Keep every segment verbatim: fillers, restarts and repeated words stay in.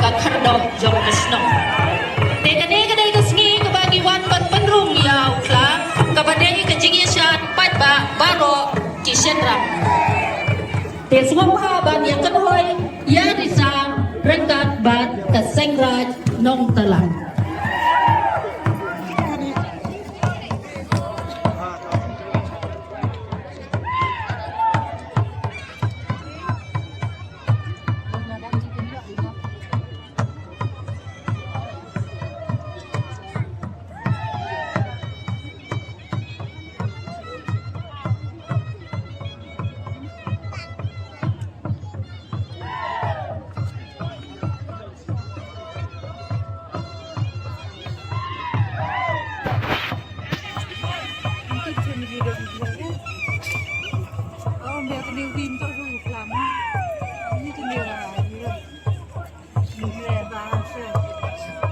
ka khyrdop jong ka shnong. Te kane ka dei ka sngi kaba ngi wan ban pynrung ïa u khla, kaba dei ka jingïashad paidbah baroh ki shynrang. Te sngewbha ban ïakynhoi ïa risa ryngkat bad ka Seng Raij Nongtlang.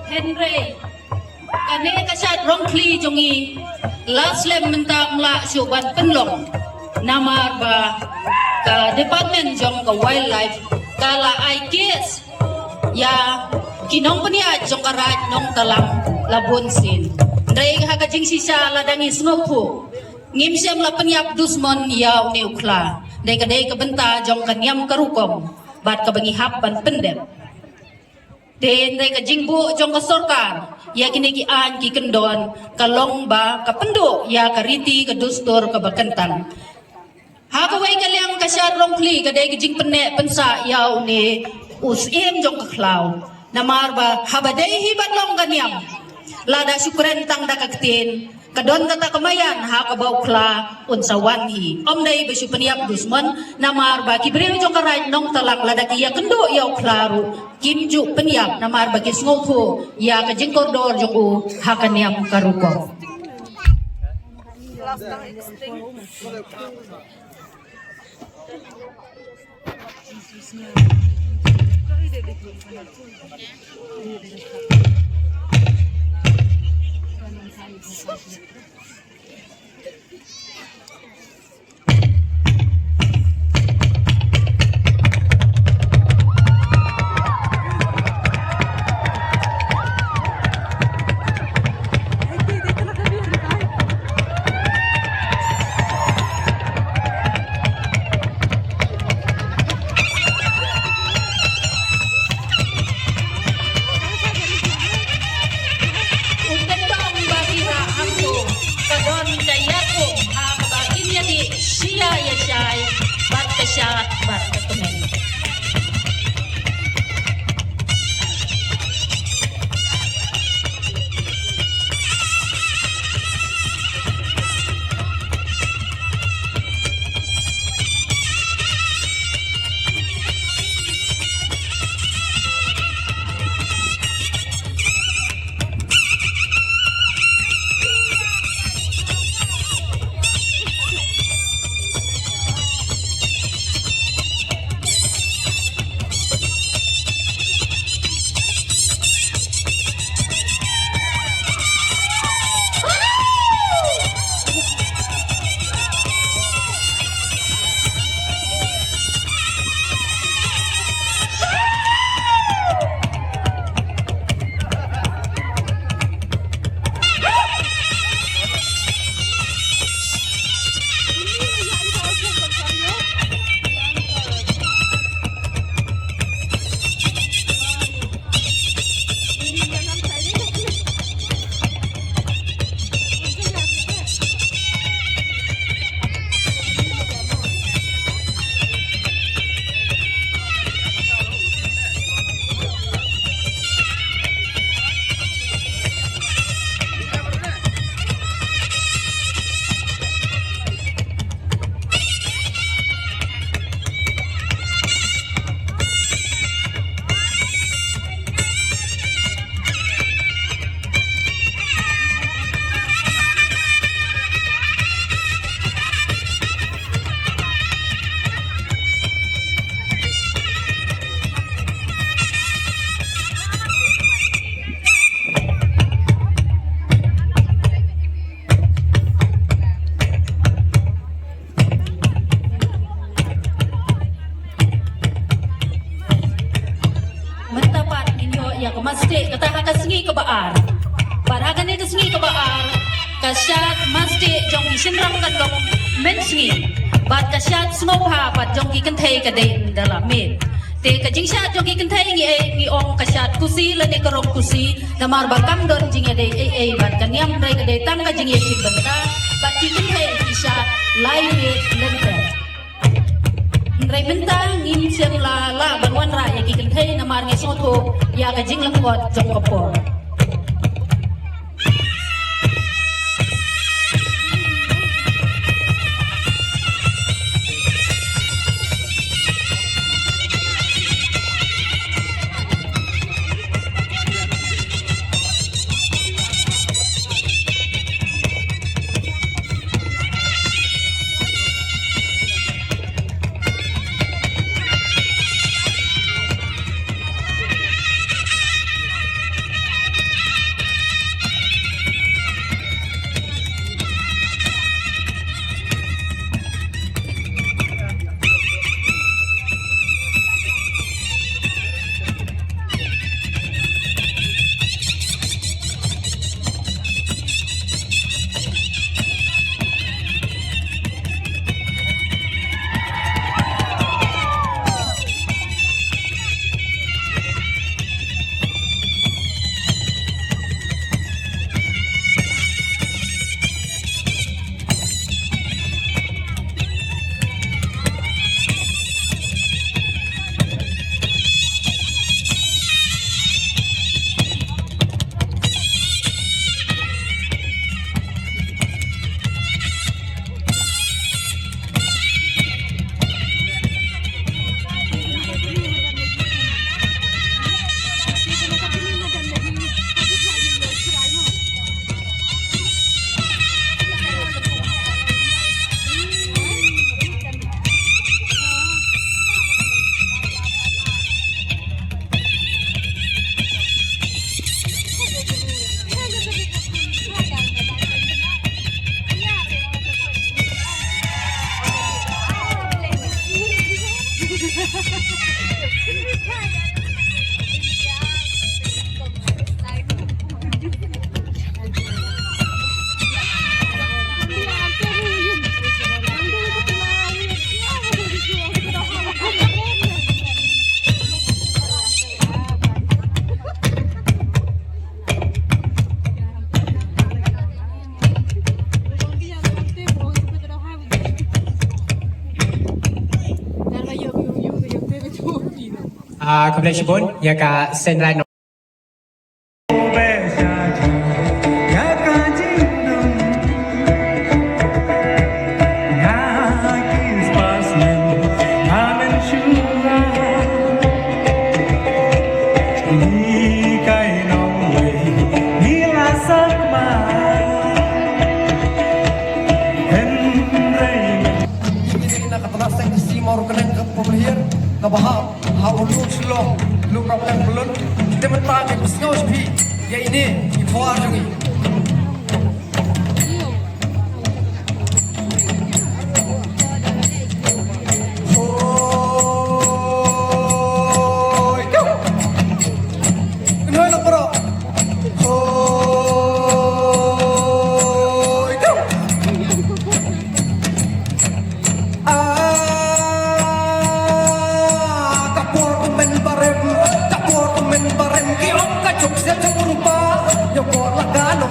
Hynrei kane ka shad rongkhli jong ngi la slem mynta, ym lah shuh ban pynlong namar ba ka department jong ka wildlife ka la ai case ïa ki nongpynïaid jong ka Raid Nongtlang la bun sien. Hynrei ha ka jingshisha lada ngi sngewthuh, ngim shym la pynïap dusmon ïa une u khla. Dei ka dei ka bynta jong ka niam ka rukom bad kaba ngi hap ban pyndep. Te hynrei ka jingbuh jong ka sorkar ïa kine ki aiñ ki kyndon ka long ba ka pynduh ïa ka riti ka dustur kaba kyntang. Ha kawei ka liang ka shad rongkhli ka dei ka jingpynneh pynsah ïa une u syiem jong ka khlaw. Namar ba haba dei hi ban long ka niam, lada shu kren tang da ka ktien, ka don kata ka maïan ha kaba u khla un sa wan hi. Ym dei ba shu pynïap dusmon, namar ba ki briew jong ka Raid Nongtlang lada ki ïakynduh ïa u khla ruh kim ju pynïap, namar ba ki sngewthuh ïa ka jingkordor jong u ha ka niam ka rukom. U kyndong ba ki rah hangto ka don ka ïakhun ha kaba kin ïadih Mastieh kata ha ka sngi kaba ar. Bad ha kane ka sngi kaba ar, ka shad mastieh jong ki shynrang kan long mynsngi. Bad ka shad sngewbha bad jong ki kynthei ka dei da la miet. Te ka jingshad jong ki kynthei ngi ei, ngi ong ka shad khushi lane ka rong khushi, namar ba kam don jingïadei ei ei bad ka niam, hynrei ka dei tang ka jingïakhih bynta. Bad ki kynthei ki shad lai miet lynter. Hynrei mynta ngim shym la lah ban wanrah ïa ki kynthei namar ngi sngewthuh ïa ka jinglyngkot jong ka por. Ah, khublei shibun ïa ka seng line. Kaba ha, ha u lum shlong, lum rap lem blun, te mynta ngi pynsngew sha phi ïa ine i khwar jong ngi. Hoi, kynhoi lang baroh. Hoi, kynhoi. Ah, ka por u men barem, ka por u men barem, ki ong ka juk sia juk rupa, yo por la ka no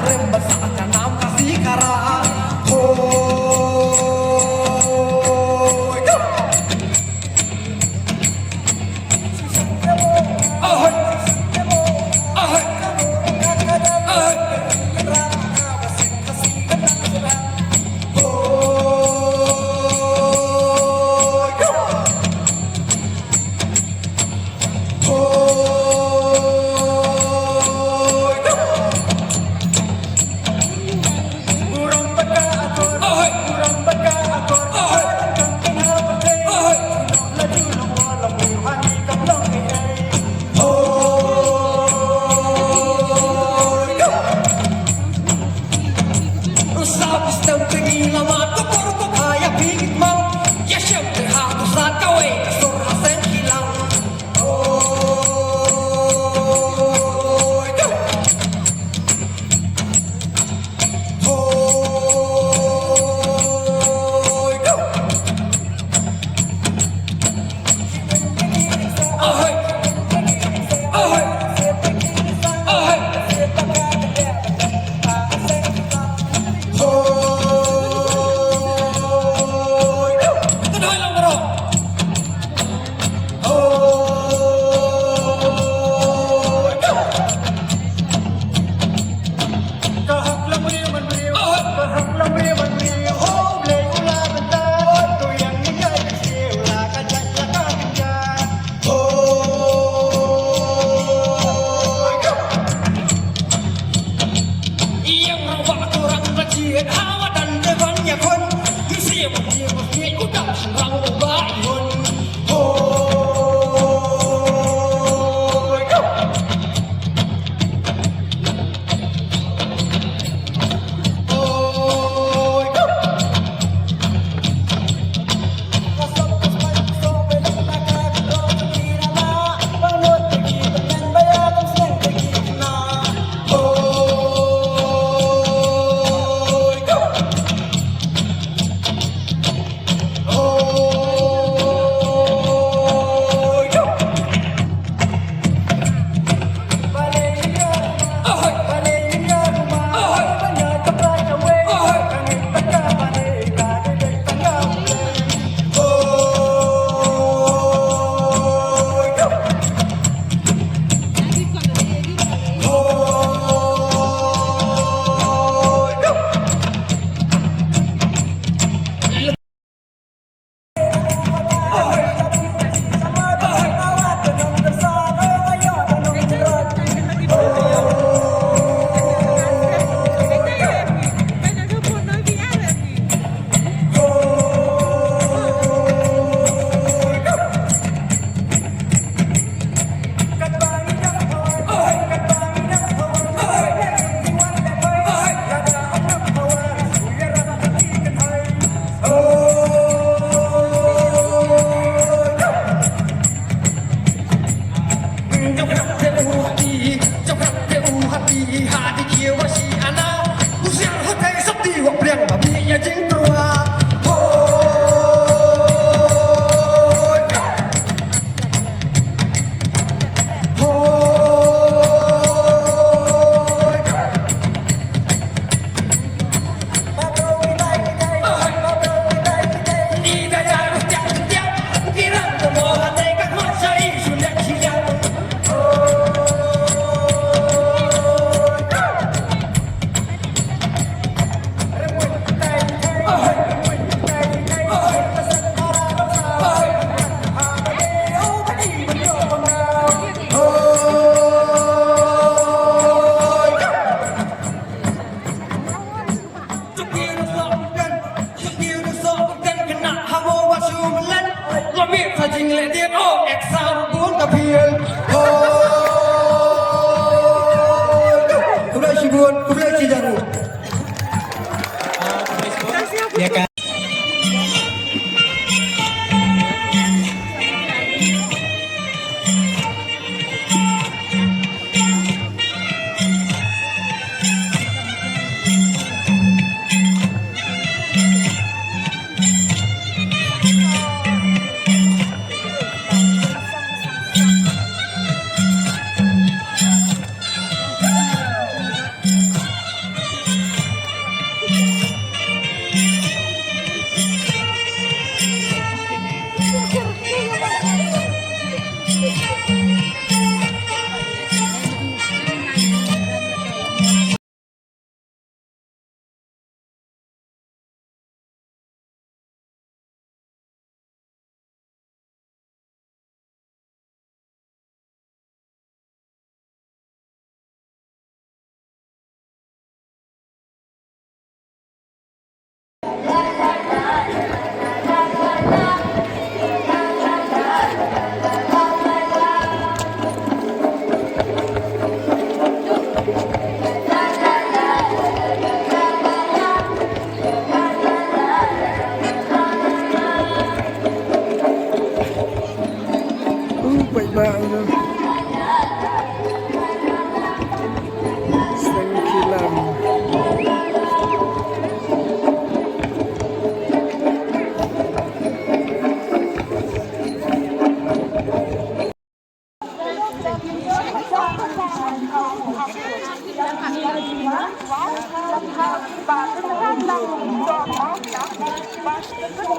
Bun, khublei shibun.